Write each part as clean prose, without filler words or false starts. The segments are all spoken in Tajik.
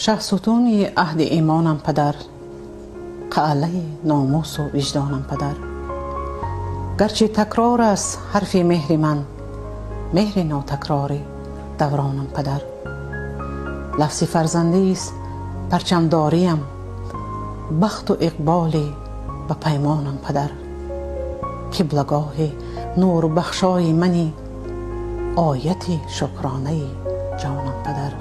Шаҳсутуни аҳди имонам падар, қалъаи номусу виҷдонам падар. Гарчи такрор аст ҳарфи меҳри ман, меҳри нотакрори давронам падар. Лафзи фарзандист парчамдориям, бахту иқболи ба паймонам падар. Қиблагоҳи нурбахшои мани, ояти шукронаи ҷонам падар.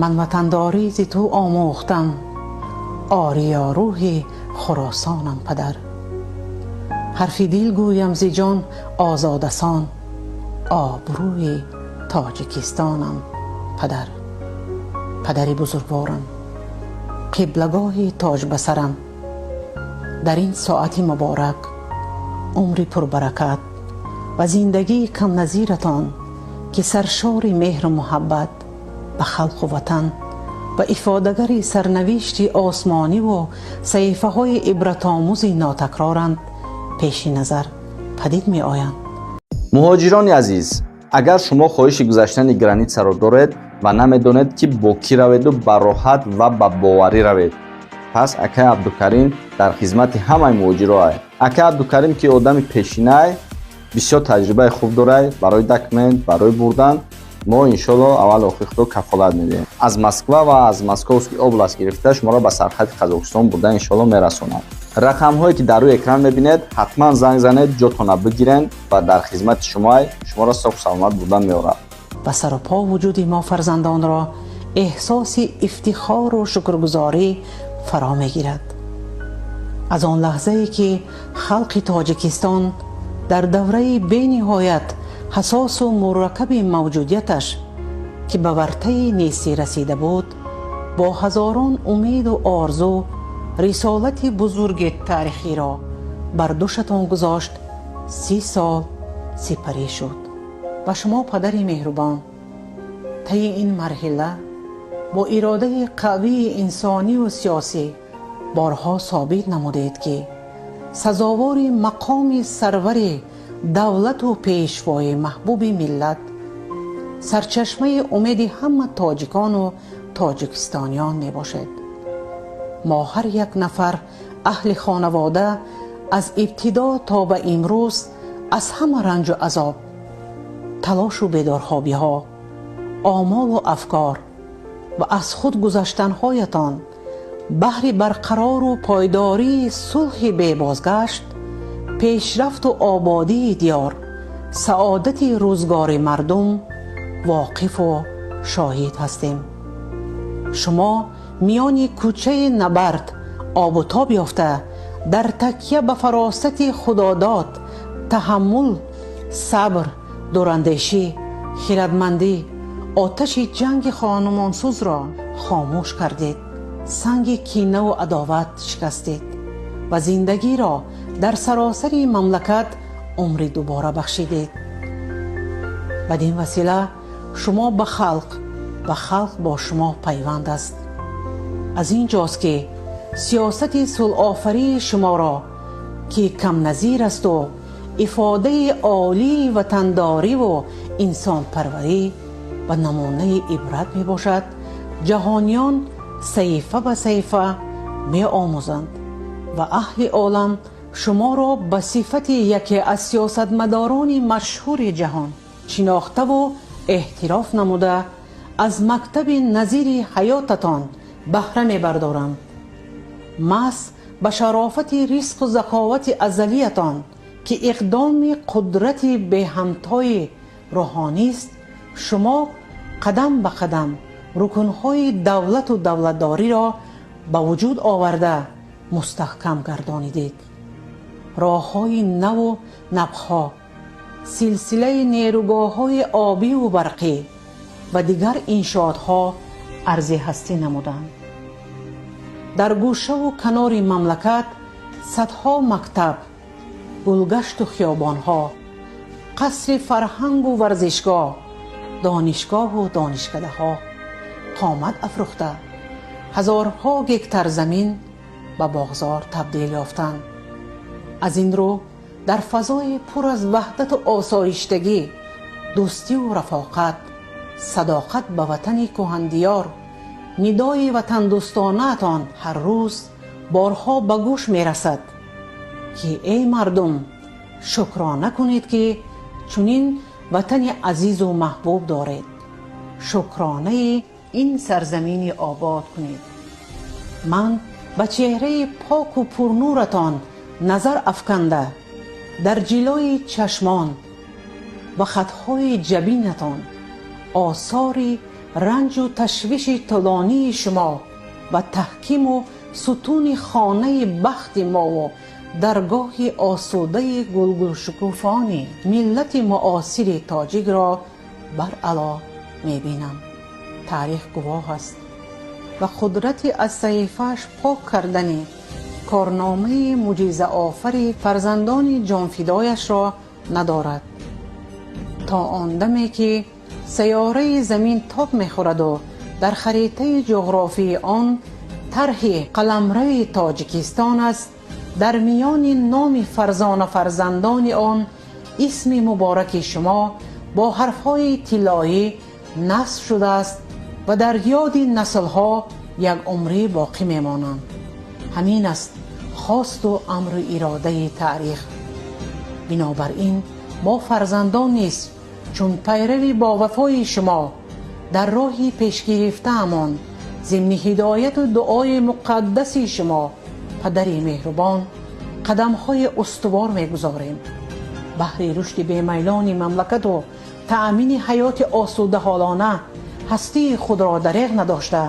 Ман ватандорӣ зи ту омӯхтам, ориё рӯҳи Хуросонам падар. Ҳарфи дил гӯям зи ҷон озодасон, обрӯи Тоҷикистонам падар. Падари бузургворам, қиблагоҳи тоҷ ба сарам, дар ин соати муборак умри пурбаракат ва зиндагии камназиратон, ки саршори меҳру муҳаббат ба халқу ватан ва ифодагари сарнавишти осмониву саҳифаҳои ибратомӯзи нотакроранд, пеши назар падид меоянд. Муҳоҷирони азиз, агар шумо хоҳиши гузаштани границаро доред ва намедонед, ки бо кӣ раведу ба роҳат ва ба боварӣ равед, пас акай Абдукарим дар хизмати ҳамаи муҳоҷироай. Акай Абдукарим, ки одами пешинай, бисёр таҷрибаи хуб дорай барои документ, барои бурдан. Мо иншолло аввал охир худо кафолат медиҳем, аз Москва ва аз Московский область гирифта шуморо ба сарҳади Қазоқистон бурда иншолло мерасонад. Рақамҳое, ки дар рӯи экран мебинед, ҳатман занг занед, ҷотона бигирен ва дар хизмати шумоай, шуморо соҳу саломат бурда меорад. Ба сару по вуҷуди мо фарзандонро эҳсоси ифтихору шукргузорӣ фаро мегирад. Аз он лаҳзае, ки халқи Тоҷикистон дар давраи бениҳоят ҳассосу мураккаби мавҷудияташ, ки ба вартаи нестӣ расида буд, бо ҳазорон умеду орзу рисолати бузурги таърихиро бар дӯшатон гузошт, 30 сол сипарӣ шуд. Ва шумо, падари меҳрубон, таи ин марҳила бо иродаи қавии инсонию сиёсӣ борҳо собит намудед, ки сазовори мақоми сарвари давлату пешвои маҳбуби миллат, сарчашмаи умеди ҳама тоҷикону тоҷикистониён мебошед. Мо, ҳар як нафар аҳли хонавода, аз ибтидо то ба имрӯз аз ҳама ранҷу азоб, талошу бедорхобиҳо, омолу афкор ва аз худ гузаштанҳоятон баҳри барқарору пойдории сулҳи бебозгашт, пешрафту ободии диёр, саодати рӯзгори мардум воқифу шоҳид ҳастем. Шумо миёни кӯчаи набард обу тоб ёфта, дар такя ба фаросати худодод, таҳаммул, сабр, дурандешӣ, хирадмандӣ оташи ҷанги хонумонсӯзро хомӯш кардед, санги кинаву адоват шикастед ва зиндагиро дар саросари мамлакат умри дубора бахшидед. Бадин васила шумо ба халқ ва халқ бо шумо пайванд аст. Аз ин ҷост, ки сиёсати сулҳофарии шуморо, ки камназир асту ифодаи олии ватандориву инсонпарварӣ ва намунаи ибрат мебошад, ҷаҳониён саҳифа ба саҳифа меомӯзанд ва аҳли олам шуморо ба сифати яке аз сиёсатмадорони машҳури ҷаҳон шинохтаву эътироф намуда, аз мактаби назири ҳаётатон баҳра мебардоранд. Маҳз ба шарофати ризқу заковати азалиятон, ки иқдоми қудрати беҳамтои рӯҳонист, шумо қадам ба қадам рукнҳои давлату давлатдориро ба вуҷуд оварда, мустаҳкам гардонидед. Роҳҳои наву набҳо, силсилаи нерӯгоҳҳои обиву барқӣ ва дигар иншоотҳо арзи ҳастӣ намуданд. Дар гӯшаву канори мамлакат садҳо мактаб, гулгашту хиёбонҳо, қасри фарҳангу варзишгоҳ, донишгоҳу донишкадаҳо қомат афрӯхта, ҳазорҳо гектар замин ба боғзор табдил ёфтанд. Аз ин рӯ дар фазои пур аз ваҳдату осоиштагӣ, дӯстиву рафоқат, садоқат ба ватани кӯҳандиёр. Нидои ватандӯстонаатон ҳар рӯз борҳо ба гӯш мерасад, ки эй мардум, шукрона кунед, ки чунин ватани азизу маҳбуб доред, шукронаи ин сарзамини обод кунед. Ман ба чеҳраи поку пурнуратон назар афканда, дар ҷилои чашмон ва хатҳои ҷабинатон осори ранҷу ташвиши тӯлонии шумо ва таҳкиму сутуни хонаи бахти мову даргоҳи осудаи гулгулшукуфони миллати муосири тоҷикро баръало мебинам. Таърих гувоҳ аст ва қудрати аз саҳифааш пок кардани корномаи мӯъҷизаофари фарзандони ҷонфидояшро надорад. То он даме ки сайёраи замин тоб мехӯраду дар харитаи ҷуғрофии он тарҳи қаламрави Тоҷикистон аст, дар миёни номи фарзона фарзандони он исми мубораки шумо бо ҳарфҳои тиллоӣ насб шудааст ва дар ёди наслҳо як умрӣ боқӣ мемонанд. Ҳамин аст хосту амру иродаи таърих. Бинобар ин мо фарзандон низ чун пайрави бовафои шумо дар роҳи пешгирифтаамон, зимни ҳидояту дуои муқаддаси шумо, падари меҳрубон, қадамҳои устувор мегузорем. Баҳри рушди бемайлони мамлакату таъмини ҳаёти осудаҳолона ҳастии худро дареғ надошта,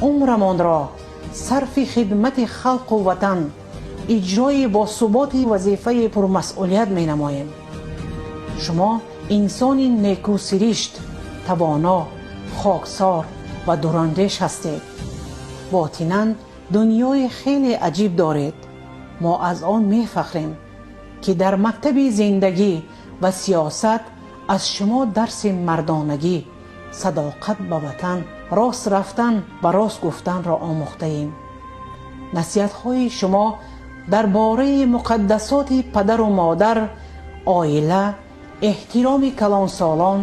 умрамонро сарфи хидмати халқу ватан, иҷрои босуботи вазифаи пурмасъулият менамоем. Шумо инсони некӯсиришт, тавоно, хоксор ва дурандеш ҳастед. Ботинан дунёи хеле аҷиб доред. Мо аз он мефахрем, ки дар мактаби зиндагӣ ва сиёсат аз шумо дарси мардонагӣ, садоқат ба ватан, рост рафтан ва рост гуфтанро омӯхтаем. Насиҳатҳои шумо дар бораи муқаддасоти падару модар, оила, эҳтироми калонсолон,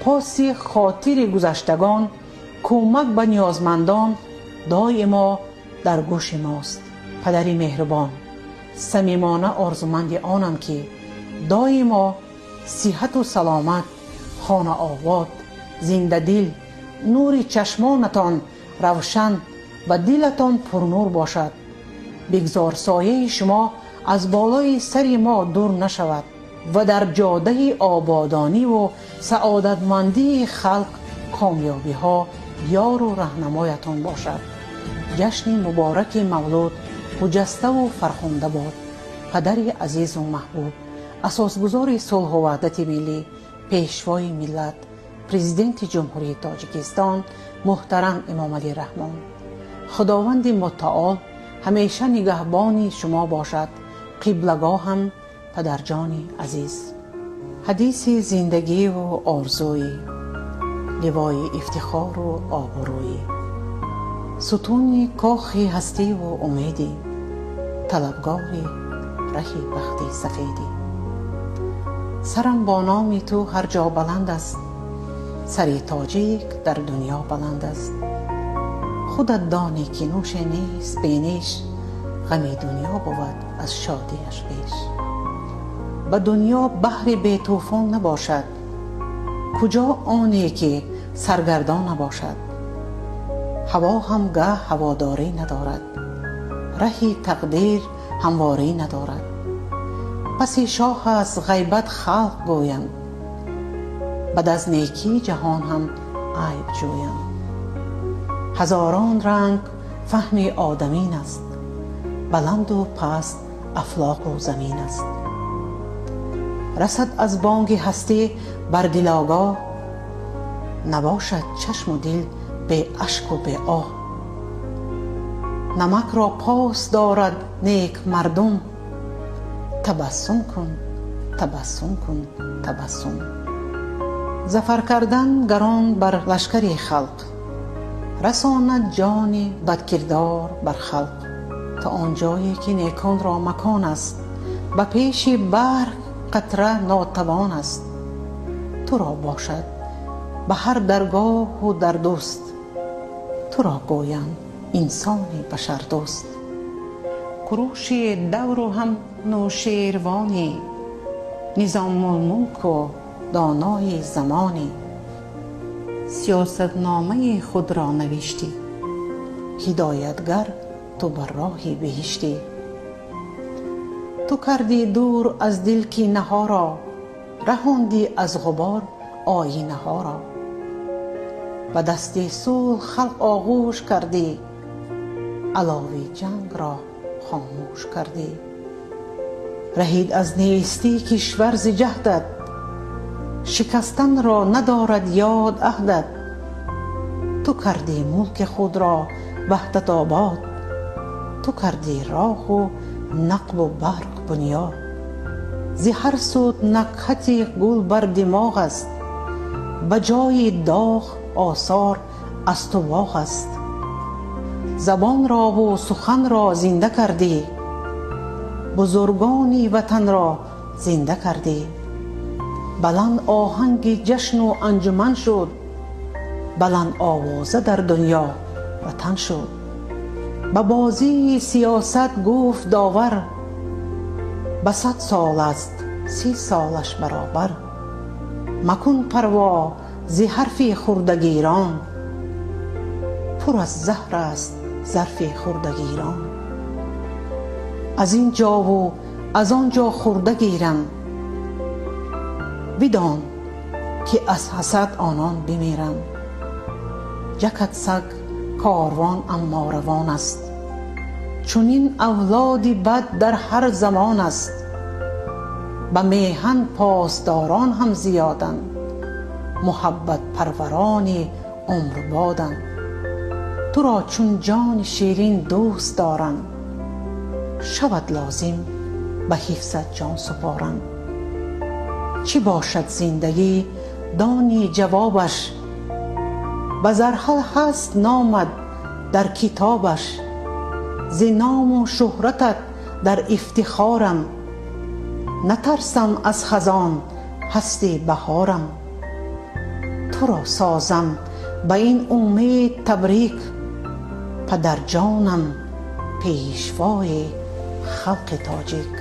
поси хотири гузаштагон, кӯмак ба ниёзмандон доимо дар гӯши мост. Падари меҳрубон, самимона орзуманди онам, ки доимо сиҳату саломат, хонаобод, зиндадил, нури чашмонатон равшан ва дилатон пурнур бошад. Бигзор сояи шумо аз болои сари мо дур нашавад ва дар ҷодаи ободониву саодатмандии халқ комёбиҳо ёру раҳнамоятон бошад. Ҷашни мубораки мавлуд хуҷаставу фархунда бод, падари азизу маҳбуб, асосгузори сулҳу ваҳдати миллӣ, пешвои миллат, Президенти Ҷумҳурии Тоҷикистон муҳтарам Эмомалӣ Раҳмон. Худованди муттаол ҳамеша нигаҳбони шумо бошад, қиблагоҳам, падарҷони азиз. Ҳадиси зиндагиву орзуӣ, ливои ифтихору обрӯӣ, сутуни кохи ҳастиву умедӣ, талабгори раҳи бахти сафедӣ. Сарам бо номи ту ҳар ҷо баланд аст, сари тоҷик дар дунё баланд аст. Худат донӣ, ки нӯше нест бенеш, ғами дунё бувад аз шодиаш беш. Ба дунё баҳри бетӯфон набошад, куҷо оне ки саргардон набошад? Ҳаво ҳам гаҳ ҳаводорӣ надорад, раҳи тақдир ҳамворӣ надорад. Паси шоҳ аст ғайбат халқ гӯянд, бад аз некӣ ҷаҳон ҳам айб ҷӯянд. Ҳазорон ранг фаҳми одамин аст, баланду паст афлоқу замин аст. Расад аз бонги ҳастӣ бар дил огоҳ, набошад чашму дил бе ашку бе оҳ. Намакро пос дорад нек мардум, табассум кун, табассум кун, табассум. Зафар кардан гарон бар лашкари халқ, расонад ҷони бадкирдор бар халқ. То он ҷое ки неконро макон аст, ба пеши баҳр қатра нотавон аст. Туро бошад ба ҳар даргоҳу дар дӯст, туро. Туро гӯянд инсони башардӯст. Куруши давру ҳам Нӯшервонӣ, Низомулмулку донои замонӣ. Сиёсатномаи худро навиштӣ, ҳидоятгар ту бар роҳи биҳиштӣ. Ту кардӣ дур аз дил кинаҳоро, раҳондӣ аз ғубор оинаҳоро. Ба дасти сулҳ халқ оғӯш кардӣ, алови ҷангро хомӯш кардӣ. Раҳид аз нестӣ кишвар зи ҷаҳдат, шикастанро надорад ёд аҳдат. Ту кардӣ мулки худро ваҳдатобод, ту кардӣ роҳу нақбу барқ бунёд. Зи ҳар суд накҳати гул бар димоғ аст, ба ҷои доғ осор аз ту боғ аст. Забонрову суханро зинда кардӣ, бузургони ватанро зинда кардӣ. Баланд оҳанги ҷашну анҷуман шуд, баланд овоза дар дунё ватан шуд. Ба бозии сиёсат гуфт довар, ба 100 сол аст 30 солаш баробар. Макун парво зи ҳарфи хурдагирон, пур аз заҳр аст зарфи хурдагирон. Аз ин ҷову аз он ҷо хурда гирам, бидон ки аз ҳасад онон бимирам. Ҷакад саг корвон аммо равон аст, чунин авлоди бад дар ҳар замон аст. Ба меҳан посдорон ҳам зиёданд, муҳаббатпарварони умрбоданд. Туро чун ҷони ширин дӯст доранд, шавад лозим ба ҳифзат ҷон супоранд. Чӣ бошад зиндагӣ дони ҷавобаш, ба зарҳал ҳаст номат дар китобаш. Зи ному шӯҳратат дар ифтихорам, натарсам аз хазон ҳасти баҳорам. Туро созам ба ин умед табрик, падарҷонам пешвои халқи тоҷик.